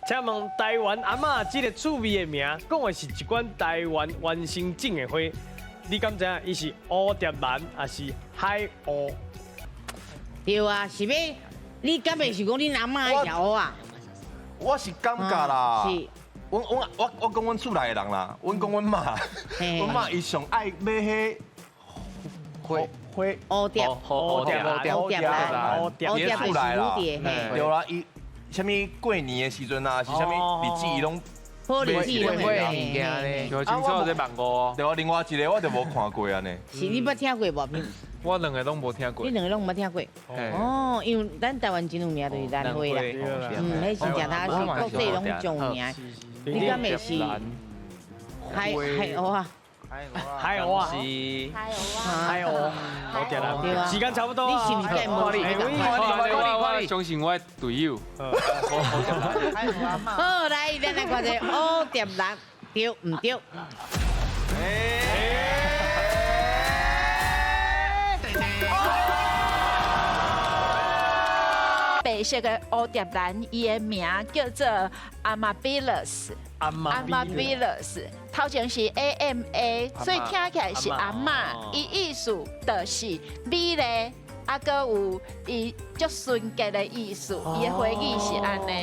請問台灣阿嬤這个趣味的名，講的是一款台灣原生種的花，你敢知影伊是蝴蝶蘭還是海鷗？對啊，是欲，你敢會是講恁阿嬤愛食芋啊？我是感覺啦，阮我講阮厝內的人啦，阮講阮媽，阮媽伊上愛買彼花花蝴蝶，蝴蝶蘭，蝴蝶蘭，蝴蝶蝴蝶厝內啦，蝴蝶，對啦，伊啥物過年的時陣啊，是啥物日子伊攏好日子攏買物件咧，就清楚這網路。對啊，另外一个我就無看過按呢。是你捌聽過無？我兩個攏無聽過。你兩個攏毋捌聽過？哦，因為咱台灣真有名就是蘭花啦，彼是誠他是國際攏真有名。你敢會是海海鷗啊？海鷗啊！是海鷗，好對啦，時間差不多。你是毋是計無？我相信我的隊友。好，來，咱來看一下蝴蝶蘭對毋對？白色的蝴蝶蘭，伊的名叫做 Amabilis。Amabilis，頭前是 A M A，所以聽起來是阿嬤。伊意思就是美麗，啊，閣有伊足純潔的意思。伊的回憶是按呢。